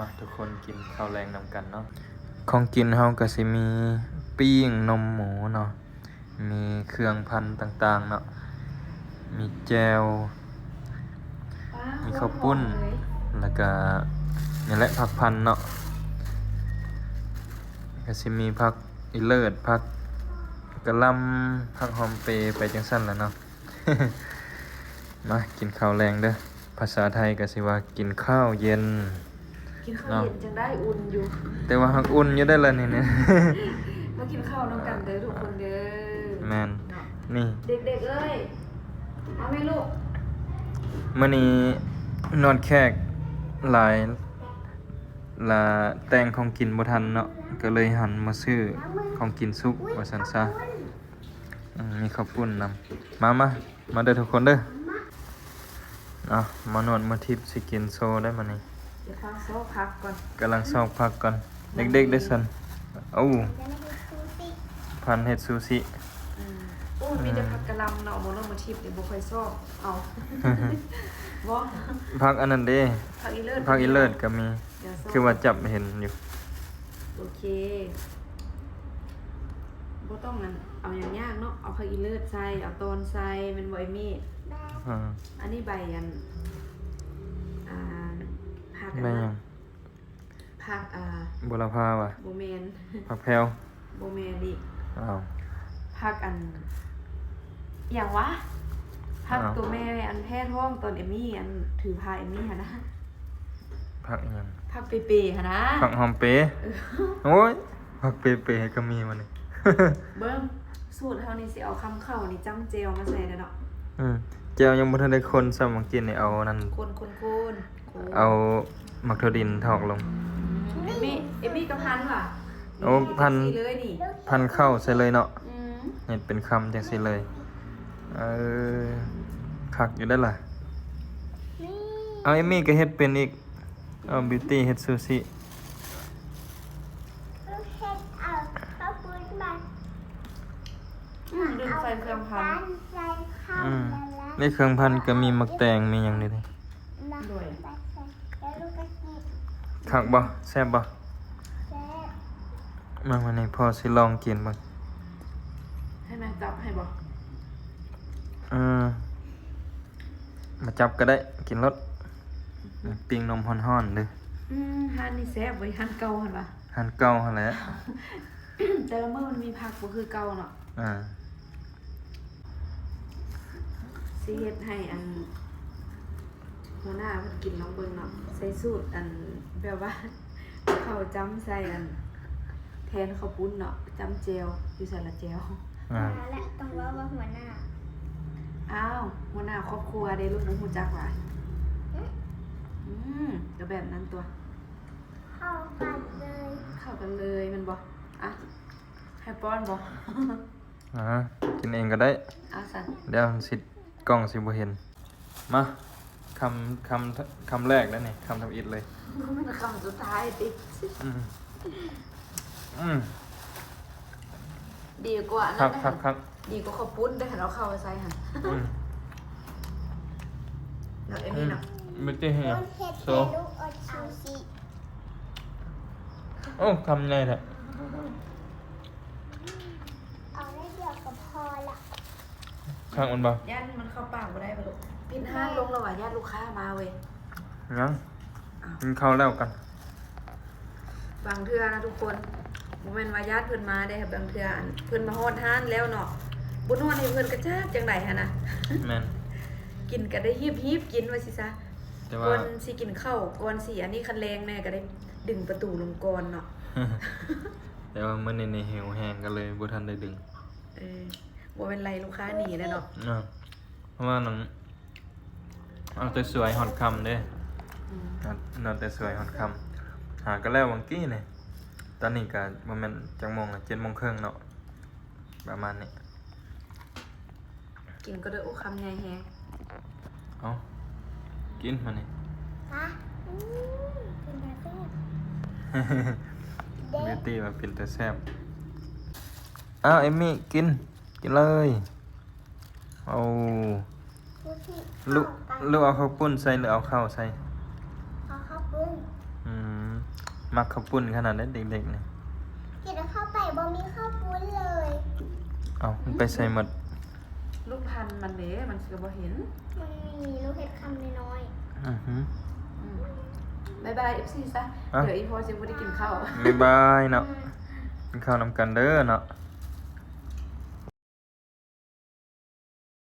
ມາທຸກຄົນກິນເຂົ້າແລງນຳກັນເນາະ. ຂອງກິນເຮົາກໍຊິມີປີ້ງນົມໝູເນາະ, ມີເຄື່ອງພັນຕ່າງໆເນາະ, ມີແຈ່ວ, ມີເຂົ້າປຸ້ນ, ແລ້ວກະນີ້ແຫຼະ ຜັກພັນເນາະ. ກະຊິມີຜັກອີເລີດ, ຜັກກະຫຼ່ຳ, ຜັກຫອມເປ ໄປຈັ່ງຊັ້ນແຫຼະເນາະ. ມາກິນເຂົ້າແລງເດີ້. ພາສາໄທກໍຊິວ່າກິນເຂົ້າເຢັນ. ກິນເຂົ້າເຢັນຈັ່ງໄດ້ອຸ່ນຢູ່. ແຕ່ວ່າຫາກອຸ່ນຢູ່ໄດ໋ລະນີ້. ມາກິນເຂົ້ານຳກັນເດີ້ທຸກຄົນເດີ້. ແມ່ນ. ເນາະ ນີ້ ເດັກໆເອີຍ ມາແມ່ລູກ. ມື້ນີ້ນວດແຂກຫຼາຍ ລະແຕ່ງຂອງກິນບໍ່ທັນເນາະ, ກໍເລີຍຫັນມາຊື້ຂອງກິນສຸກວ່າຊັ້ນຊະ. ອືມ ມີເຂົ້າປຸ້ນນຳ. ມາ ມາ ມາເດີ້ທຸກຄົນເດີ້. ເອົາ ມານວດ ມາທິບ ຊິກິນໂຊໄດ້ມື້ນີ້. ດຽວເຮົາຊອກຜັກກ່ອນ. ກຳລັງຊອກຜັກກ່ອນ. ເດັກໆເດ້ຊັ້ນ. ໂອ້ ພັນເຮັດຊູຊິ. ອືມ ໂອ້ ມີແຕ່ ອືມ ຜັກກະຫຼ່ຳເນາະ. ມື້ນີ້ມາທິບນີ້ບໍ່ຄ່ອຍຊອກ. ເອົາ ບໍ່ ຜັກອັນນັ້ນເດ້. ຜັກອີເລີດ ຜັກອີເລີດກໍມີ. ຄືວ່າຈັບເຫັນຢູ່. ໂອເຄ ບໍ່ຕ້ອງອັນ ເອົາຫຍັງຍາກເນາະ, ເອົາຜັກອີເລີດໃສ່ ເອົາຕອນໃສ່ ແມ່ນບໍ່ ເອມີ້? ອືມ ອັນນີ້ໃບອັນ ອ່າ ຜັກອັນນັ້ນ ຜັກ ອ່າ ບົວລະພາຫວາ? ບໍ່ແມ່ນ. ຜັກແພ້ວ? ບໍ່ແມ່ນອີກ. ອ້າວ ຜັກອັນ ອີ່ຫຍັງຫວາ? ຜັກ ອ້າວ ຕົວແມ່ອັນແພ້ທ້ອງຕອນເອມີ້ ອັນຖືພາເອມີ້ຫັ້ນນະ. ຜັກອີ່ຫຍັງ? ຜັກເປເປຫັ້ນນະ. ຜັກຫອມເປ? ເອີ ໂອ້ຍ ຜັກເປເປກໍມີວະນີ້. ເບິ່ງ ສູດເຮົານີ້ຊິເອົາຄຳເຂົ້ານີ້ຈ້ຳແຈ່ວມາໃສ່ແລ້ວເນາະ. ອືມ ແຈ່ວຍັງບໍ່ທັນໄດ້ຄົນຊ້ຳ, ເມື່ອກີ້ນີ້ເອົານັ້ນ ຄົນໆໆ ເອົາໝາກຖົ່ວດິນຖອກລົງ. ອືມ ເອມີ້ ເອມີ້ກໍພັນຫວາ? ໂອ້ ພັນ ເຮັດຈັ່ງຊີ້ເລີຍນີ້ ພັນເຂົ້າໃສ່ເລີຍເນາະ. ອືມ ເຮັດເປັນຄຳຈັ່ງຊີ້ເລີຍ. ເອີ ຄັກຢູ່ເດ້ລະ. ນີ້ ເອົາ ເອມີ້ກໍເຮັດເປັນອີກ. ເອົາ ບິວຕີ້ເຮັດຊູຊິ. ເຮັດເອົາເຂົ້າປຸ້ນມາ. ອືມ ລືມໃສ່ເຄື່ອງພັນ. ໃສ່ເຂົ້າ ອືມ ແລ້ວລະ ໃນເຄື່ອງພັນກໍມີໝາກແຕງ ມີຫຍັງນີ້. ໂດຍ ຄັກບໍ່? ແຊບບໍ່? ແຊບ. ມາ ມື້ນີ້ພໍ່ຊິລອງກິນເບິ່ງ. ໃຫ້ແມ່ຈັບໃຫ້ບໍ່? ເອີ ມາຈັບກໍໄດ້ ກິນໂລດ. ປີ້ງນົມຮ້ອນໆເດີ້. ອືມ ຮ້ານນີ້ແຊບເວີຍ ຮ້ານເກົ່າຫັ້ນຫວາ? ຮ້ານເກົ່າຫັ້ນແຫຼະ. ແຕ່ລະມື້ມັນມີຜັກບໍ່ຄືເກົ່າເນາະ. ອ່າ ຊິເຮັດໃຫ້ອັນ ຫົວໜ້າເພິ່ນກິນລອງເບິ່ງເນາະ. ໃສ່ສູດອັນແບບວ່າ ເຂົ້າຈ້ຳໃສ່ອັນ ແທນເຂົ້າປຸ້ນເນາະ, ຈ້ຳແຈ່ວ. ຢູ່ໃສລະແຈ່ວ? ອ່າ ແລະ ຕ້ອງເວົ້າວ່າຫົວໜ້າ. ອ້າວ ຫົວໜ້າຄອບຄົວເດ້ລູກ ບໍ່ຮູ້ຈັກຫວາ? ອືມ ອືມ ກໍແບບນັ້ນຕົວະ. ເຂົ້າກັນເລີຍ ເຂົ້າກັນເລີຍແມ່ນບໍ່? ອ່ະ ໃຫ້ປ້ອນບໍ່? ອ່າ ກິນເອງກໍໄດ້. ເອົາຊັ້ນ ດຽວຊິ ກ້ອງຊິບໍ່ເຫັນ. ມາ ຄຳ ຄຳ ຄຳແລກແລ້ວນີ້ ຄຳທຳອິດເລີຍ. ຄຳສຸດທ້າຍຕິ. ອືມ ອືມ ດີກວ່າອັນນັ້ນ. ຄັກໆໆ ດີກວ່າເຂົ້າປຸ້ນໄດ້ ຄັນເອົາເຂົ້າໃສ່ຫັ້ນ. ອືມ ເນາະ ເອມີ້ເນາະ. ອືມ ບໍ່ຕິເຮັດຫຍັງ ເຮັດ ໂຊ ເຮັດລູກອອດຊູຊິ. ໂອ້ ຄຳໃຫຍ່ແທ້. ເອົາໜ້ອຍດຽວກໍພໍລະ. ຄັກມັນບໍ່? ຢ້ານມັນເຂົ້າປາກບໍ່ໄດ້ບໍ່ລູກ? ປິດຮ້ານລົງແລ້ວຫວາ? ຢ້ານລູກຄ້າມາເວີຍ. ຍັງ ກິນເຂົ້າແລ້ວກັນ. ບາງເທື່ອນະທຸກຄົນ ບໍ່ແມ່ນວ່າຢ້ານເພິ່ນມາເດ້, ບາງເທື່ອອັນເພິ່ນມາຮອດຮ້ານແລ້ວເນາະ, ບໍ່ນວດໃຫ້ເພິ່ນກະຈັກຈັ່ງໃດຫັ້ນນະ. ແມ່ນ. ກິນກະໄດ້ຮີບໆກິນວ່າຊິຊະ. ແຕ່ວ່າ ກ່ອນຊິກິນເຂົ້າ ກ່ອນຊິອັນນີ້ ຄັນແລງແນ່ກະໄດ້ດຶງປະຕູລົງກ່ອນເນາະ. ແຕ່ວ່າມື້ນີ້ນີ້ຫິວແຮງ ກໍເລີຍບໍ່ທັນໄດ້ດຶງ. ເອີ ບໍ່ເປັນໄລ ລູກຄ້າໜີແລ້ວເນາະ. ເອີ ເພາະວ່ານັ້ນ ເອົາແຕ່ສວຍຮອດຄ່ຳເດ້. ອືມ ນອນແຕ່ສວຍຮອດຄ່ຳ. ຫາກໍແລ້ວຫວ່າງກີ້ນີ້. ຕອນນີ້ກໍບໍ່ແມ່ນຈັກໂມງລະ ເຈັດໂມງເຄິ່ງເນາະ ປະມານນີ້. ກິນກໍໄດ້. ໂອ້ ຄຳໃຫຍ່ແຮງ. ເອົ້າ ກິນມານີ້. ອືມ ເປັນຕາແຊບ. ເບວຕີ້ວ່າເປັນຕາແຊບ. ອ້າວ ເອມີ້ ກິນ ກິນເລີຍ. ໂອ້ ລູກ ລູກເອົາເຂົ້າປຸ້ນໃສ່ ຫຼືເອົາເຂົ້າໃສ່? ເອົາເຂົ້າປຸ້ນ. ອືມ ມັກເຂົ້າປຸ້ນຂະໜາດໃດເດັກໆນີ້. ກິນເຂົ້າໄປບໍ່ມີເຂົ້າປຸ້ນເລີຍ. ເອົ້າ ມັນໄປໃສໝົດ? ລູກພັນມັນເດ້ ມັນຄືບໍ່ເຫັນ. ມັນມີລູກເຫັດຄຳນ້ອຍໆ. ອືຮຶ ອືມ ບາຍບາຍ ເອັຟຊີ ຊະ. ອ່ະ ດຽວອີ່ພໍ່ຊິບໍ່ໄດ້ກິນເຂົ້າ. ບາຍບາຍເນາະ. ອືມ ກິນເຂົ້ານຳກັນເດີເນາະ.